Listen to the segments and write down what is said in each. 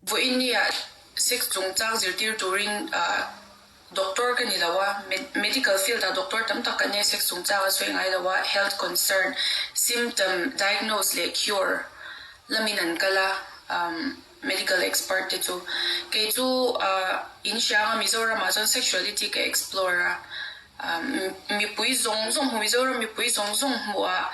Vawiinnia sex chungchang zirtir turin doctor ka ni lo a, medical field ah doctor tam tak kan nia sex chungchang a sawi ngai lo a, health concern, symptom, diagnose leh cure lamin an kal a medical expert te chu. Kei chu in hrianga Mizoram ah chuan sexuality ka explore a, mipui zawng zawng hmu Mizoram mipui zawng zawng hmuhah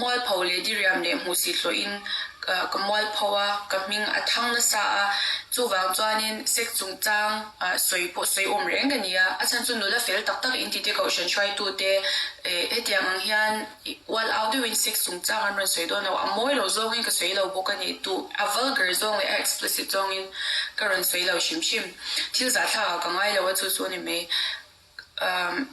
mualpho leh diriam leh hmuhsit hlawhin ka mualpho a, ka hming a thang nasa a, chuvang chuanin sex chungchang sawi pawh sawi awm reng ka ni a, a chhan chu nula fel tak tak inti te kohhran hruaitute hetiang ang hian ual au deuhin sex chungchang an rawn sawi dawn lo, a mawi lo zawngin ka sawi lo bawk a ni, tu a vulgar zawng leh a explicit zawngin ka rawn sawi lo hrim hrim. Thil zahthlak ah ka ngai lo a chu chu a ni mai. Umm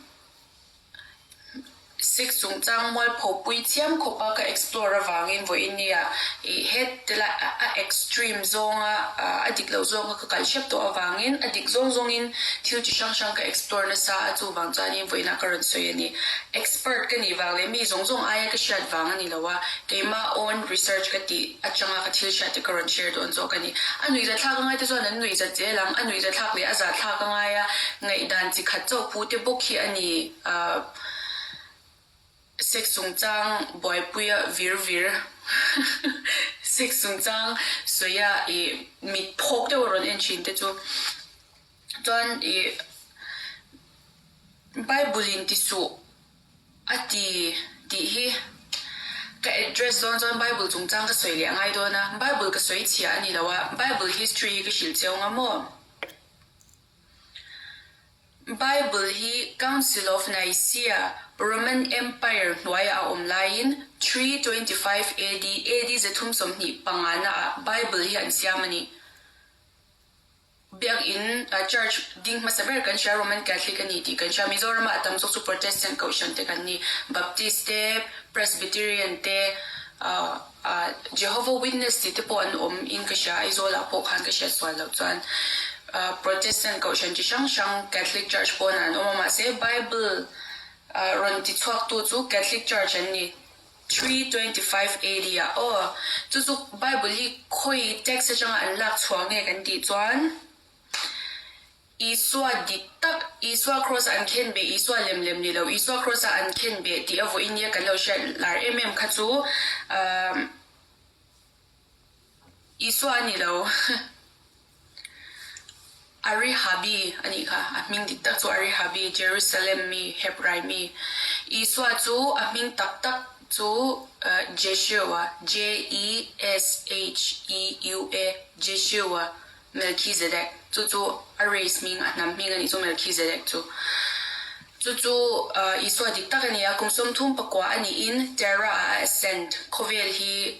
sex chungchang mualpho pui chiam khawp a ka explore avangin vawiin nia ih het la a extreme zawnga a dik lo zawnga ka kal hrep tawh avangin a dik zawng zawngin thil chi hrang hrang ka explore nasa a chuvang chuanin vawiinah ka rawn sawi a ni. Expert ka nih vang leh mi zawng zawng aia ka hriat vang a ni lo a, keimah own research ka tih atanga ka thil hriat te ka rawn share dawn zawk a ni. A nuihzathlak a ngai te chuan an nuihzat zel ang, a nuihzathlak leh a zahthlak a ngai a, ngaihdan chi khat chauh pu te bawk hi a ni. Ahh sex chungchang buaipuia vir vir sex chungchang sawia ih mit phawk deuh a rawn en thin te chu chuan ih Bible in ti suh. A ti tih hi ka address dawn chuan Bible chungchang ka sawi leh a ngai dawn a, Bible ka sawi chhia a ni lo a, Bible history hi ka hrilh cheu nga maw? Bible hi Council of Nicaea, Roman Empire hnuaiah a awm laiin 325 AD, AD 325 ah Bible hi an siam a ni. Biakinn, Church, ding hmasa ber kan hria, Roman Catholic a ni tih kan hria. Mizoramah a tam zawk chu Protestant Kohhran te kan ni. Baptist te, Presbyterian te, Jehovah Witness tih te pawh an awm in ka hria, Aizawlah pawh khan ka hriat sual loh chuan Protestant Kohhran chi hrang hrang Catholic Church pawnah an awm a, mahse Bible rawn ti chhuaktu chu Catholic Church an ni. 325 AD ah aw, chu chu Bible hi khawi text atanga an lak chhuah nge kan tih chuan Isua dik tak, Isua cross a an khen beh, Isua lem lem ni lo, Isua cross a an khen beh tih a vawiin nia kan lo hriat lar em em kha chu umm Isua a ni lo. Arihabi a nih kha, a hming dik tak chu Arihabi, Jerusalem mi, Hebrai mi. Isua chu a hming tak tak chu Jeshua, J-E-S-H-E-U-A, Jeshua Melchizedek, chu chu a race hming, a hnam hming a nih chu Melchizedek chu. Chu chu Isua dik tak a ni a, kum 34 a niin Terah-ah a ascend, khawvel hi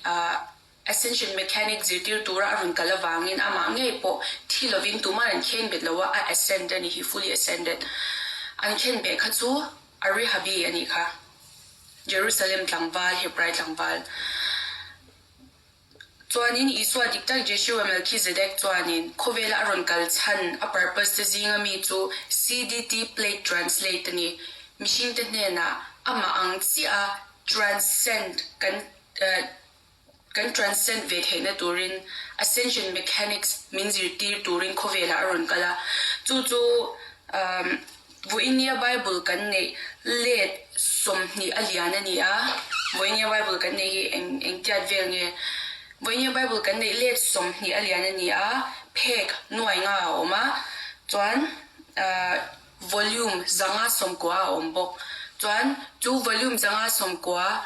Ascension mechanic zirtir tura a rawn kal avangin amah ngei pawh thi lovin tuman an khen bet lo a, a ascend a ni hi, fully ascended. An khen beh kha chu Arihabi a nih kha, Jerusalem tlangval, Hebrai tlangval. Chuanin Isua dik tak Jeshua Melchizedek chuanin khawvela a rawn kal chhan a purpose te zinga mi chu CDT plate translate a ni, mihringte hnenah amah ang chiah a transcend kan Kan transcend ve theihna turin ascension mechanics min zirtir turin khawvelah a rawn kal a. Chu chu Vawinia Bible kan neih let 20 a lian a ni a. Vawinia Bible kan neih hi eng engtiat vel nge? Vawinia Bible kan neih let 20 a lian a ni a, phek nuai nga a awm a. Chuan Volume 190 a awm bawk. Chuan chu volume 190 ah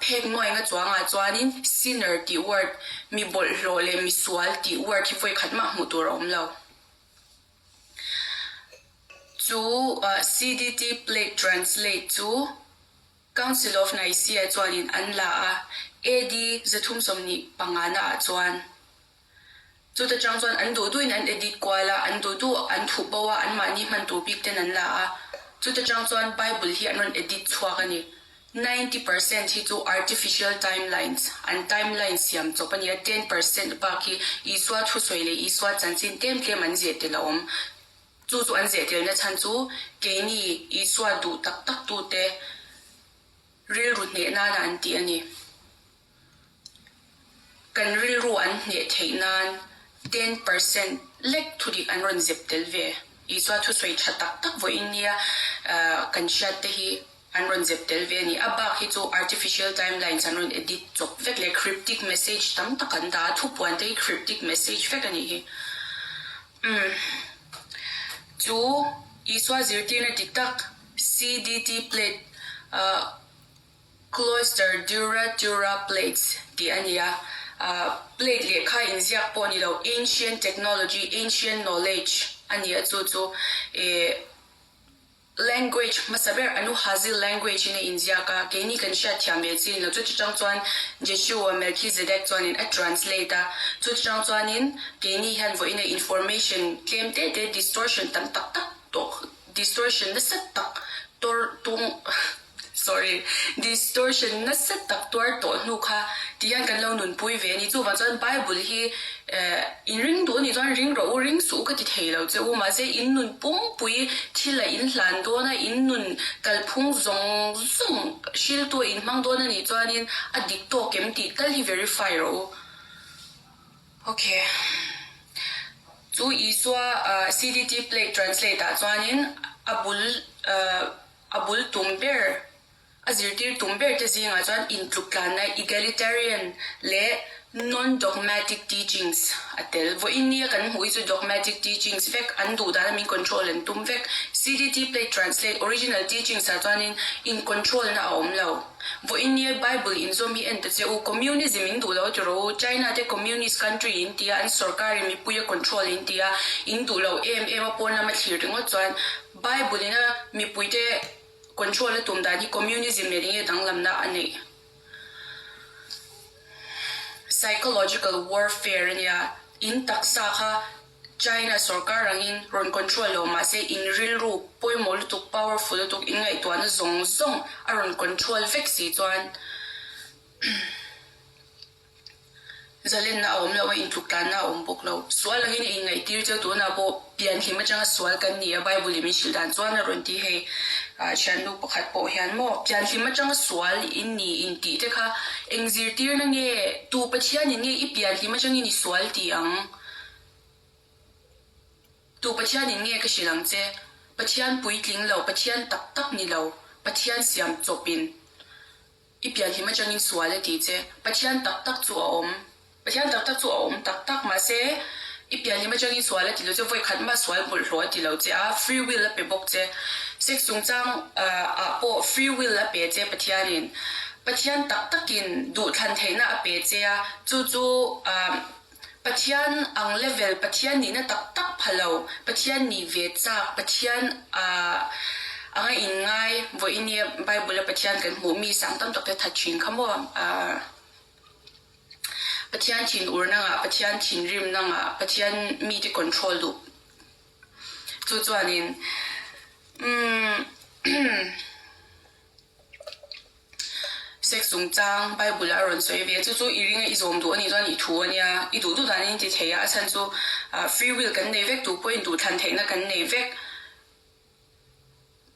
phek nuainga chuangah chuanin sinner tih word, mi bawlhhlawh leh mi sual tih word hi vawi khat mah hmuh tur a awm lo. Chu CDT plate translate chu Council of Nicaea chuanin an la a, AD 325 naah chuan. Chuta chang chuan an duh duhin an edit kual a, an duh duh an thuh bo a, anmahni hman tur bik ten an la a. Chuta chang chuan Bible hi an rawn edit chhuak a ni. 90% hi chu artificial timelines, an timeline siam chawp a ni a, 10% bak hi Isua thusawi leh Isua chanchin tlem tlem an zeh tel a awm. Chu chu an zeh telna chhan chu keini Isua duh tak tak tute rilru hneh nana an tih a ni. Kan rilru an hneh theih nan 10% lek thudik an rawn zep tel ve. Isua thusawi tha tak tak vawiin nia kan hriat te hi an rawn zep tel ve a ni. A bak hi chu artificial timelines an rawn edit chawp vek leh cryptic message tam tak an dah a, thupuan te hi cryptic message vek a nih hi. Umm. Chu Isua zirtirna dik tak CDT plate Cloister Dura Tura Plates tih a ni a, plate lehkha inziak pawh ni lo, ancient technology, ancient knowledge a ni a, chu chu eh language hmasa ber Anuhazi language in a inziak a, keini kan hriat thiam ve chin lo, chuti chang chuan Jeshua Melchizedek chuanin a translate a, chuti chang chuanin keini hian vawiin a information tlem te te distortion tam tak tak tawh Distortion nasa tak tor tung sorry distortion nasa tak tuar tawh hnu kha ti hian kan lo nunpui ve a ni. Chuvang chuan Bible hi eh in ring duh a nih chuan ring rawh u, ring suh u ka ti thei lo che u. Mahse in nun pumpui thil a in hlan dawn a, in nun kalphung zawng zawng hriltu a in hmang dawn a nih chuanin a dik tawk em tih tal hi verify rawh u. Ok. Chu Isua CDT plate translate ah chuanin a bul a bul tum ber, a zirtir tum ber te zingah chuan intluktlanna, egalitarian, leh non-dogmatic teachings a tel. Vawiin nia kan hmuh hi chu dogmatic teachings vek, an duh dana min control an tum vek. CDT plate translate original teachings ah chuanin in control na a awm lo. Vawiin nia Bible inzawm hi en ta che u, Communism in duh lo ti rawh u, China te Communist country in tia, an sorkar in mipui a control in tia, in duh lo em em a pawn lama thlir ringawt chuan Bible in a mipui te control a tum dan hi Communism nen enge danglamna a neih? Psychological warfare a nia, in taksa kha China sorkar angin rawn control lo mahse in rilru pawimawh lutuk, powerful lutuk, in ngaihtuahna zawng zawng a rawn control vek si chuan zalenna a awm lo a, intluktlanna a awm bawk lo. Sual angin a inngaihtir cheu tunah pawh pianhlim atanga sual kan ni a, Bible in min hrilh dan chuan a rawn ti hei. Thiannu pakhat pawh hian maw pianhlim atanga sual in ni in tih te kha eng zirtirna nge tu Pathianin nge i pianhlim atangin i sual ti ang? Tu Pathianin nge ka hrilh ang che? Pathian puitling lo, Pathian tak tak ni lo, Pathian siam chawpin i pianhlim atangin sual a ti che. Pathian tak tak chu a awm. Pathian tak tak chu a awm tak tak, mahse i pianhlim atangin sual a ti lo che, vawi khat mah sual bawlhhlawh a ti lo che a, free will a pe bawk che. Sex chungchang ah pawh free will a pe che Pathianin. Pathian tak takin duhthlan theihna a pe che a, chu chu Pathian ang level, Pathian nihna tak tak pha lo, Pathian nih ve chak, Pathian anga inngai vawiin i Bible a Pathian kan hmuh mi sang tam tak te that thin kha maw? Pathian thin ur nangah, Pathian thinrim nangah, Pathian mite control duh chu chuanin umm Sex chungchang Bible a rawn sawi ve chu chu i ringa i zawm duh a nih chuan i thu a nia, i duh duh danin i ti thei a, a chhan chu free will kan nei vek tu pawhin duhthlan theihna kan nei vek.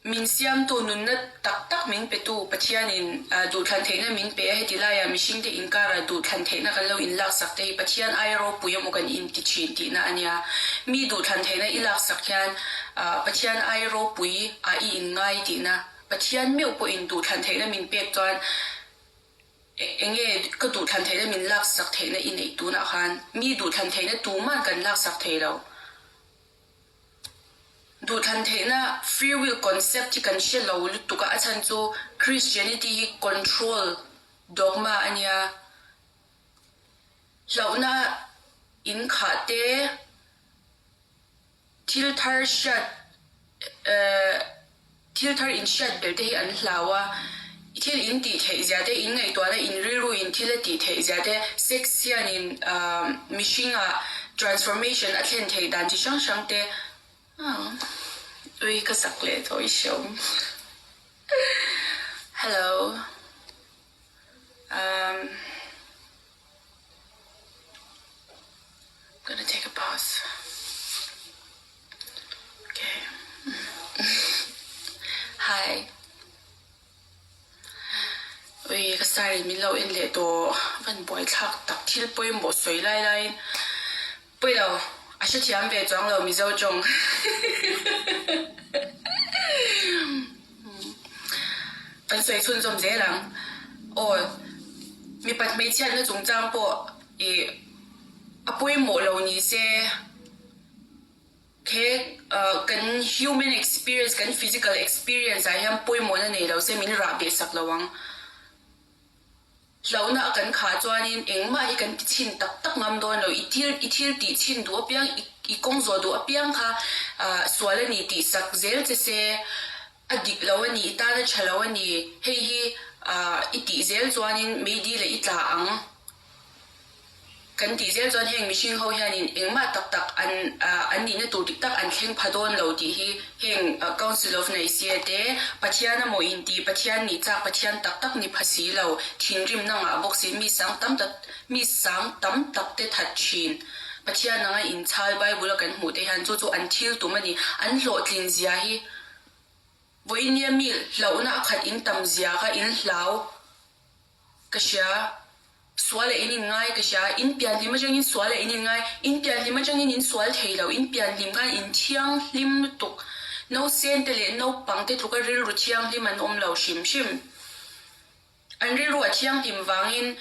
Min siamtu nunna tak tak min petu Pathianin duhthlan theihna min pe a, heti laiah mihringte inkarah duhthlan theihna kan lo inlaksak te hi Pathian aia ropui emaw kan inti thin tihna a nia. Mi duhthlan theihna i laksak hian Pathian aia ropui ah i inngai tihna. Pathian meuh pawhin duhthlan theihna min pek chuan enge ka duhthlan theihna min laksak theihna i neih tunah khan mi duhthlan theihna tuman kan laksak thei lo. Duhthlan theihna free will concept hi kan hre lo lutuk a, a chhan chu Christianity hi control dogma a nia. Hlauhna in khah te. Thil thar hriat thil thar in hriat ber te hi an hlau a, thil in tih theih zia te, in ngaihtuahna in rilru in thil a tih theih zia te, sex hian in mihring ah transformation a thlen theih dan chi hrang hrang te ui ka zak leh tawh i hreawm hello um. Gonna take a pause. Okay. Hi. Ui, ka star in min lo en leh tawh. Van buai thlak tak thil pawimawh sawi lai laiin. Pawi lo, a hrethiam ve chuang lo Mizo tawng. Kan sawi chhunzawm zel ang. Aw, mipat hmeichhiatna chungchang pawh ih a pawimawh lo ni se. He kan human experience, kan physical experience ah hian pawimawhna nei lo se min rah beh sak lo ang. Hlauhna a kan khah chuanin engmah hi kan ti chhin tak tak ngam dawn lo. I thil i thil tih chhin duh apiang, i kawng zawh duh apiang kha sual a ni tih sak zel che se, a dik lo a ni, i tan a tha lo a ni, hei hi i tih zel chuanin meidi leh i tla ang. Kan tih zel chuan heng mihring ho hianin engmah tak tak an an nihna tur dik tak an thleng pha dawn lo tih hi heng Council of Nicaea te Pathian amaw inti Pathian nih chak Pathian tak tak ni pha si lo thinrimna ngah bawk si mi sang tam tak mi sang tam tak te that thin Pathian anga inchhal Bible a kan hmuh te hian chu chu an thil tum a ni an hlawhtlin zia hi vawinia mi hlauhna a khat in tam zia kha in hlau Ka hria. Sual eh in in ngai ka hria. In pian hlim atangin sual eh in in ngai. In pian hlim atangin in sual thei lo. In pian hlim khan in thianghlim lutuk. Nausen te leh naupang te tluka rilru thianghlim an awm lo hrim hrim. An rilru a thianghlim vangin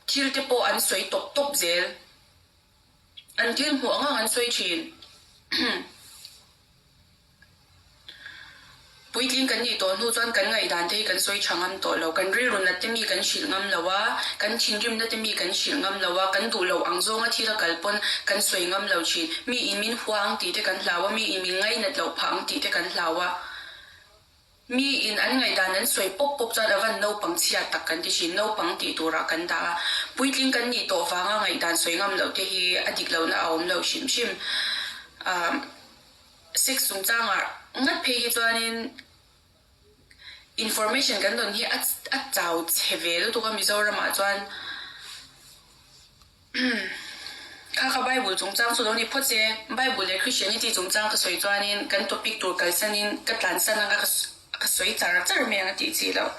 thil te pawh an sawi tawp tawp zel. An thil hmuh ang ang an sawi thin. Puitling kan nih tawh hnu chuan kan ngaihdan te hi kan sawi tha ngam tawh lo. Kan rilru nat te mi kan hrilh ngam lo a, kan thinrimna te mi kan hrilh ngam lo a, kan duh loh ang zawnga thil a kal pawn kan sawi ngam lo thin. Mi in min hua ang tih te kan hlau a, mi in min ngainat loh phah ang tih te kan hlau a. Mi in an ngaihdan an sawi pawp pawp chuan a van naupang chhia tak kan ti thin. Naupang tih turah kan dah a, puitling kan nih tawh vanga ngaihdan sawi ngam loh te hi a dik lohna a awm lo hrim hrim. Sex chungchangah ngat phei hi chuanin information kan dawn hi a a chau chhe ve lutuk a Mizoramah chuan kha kha Bible chungchang chu lo ni phawt se Bible leh Christianity chungchang ka sawi chuanin kan topic tur kalsanin ka tlansan anga ka ka sawi char char mai ang a tih chi loh.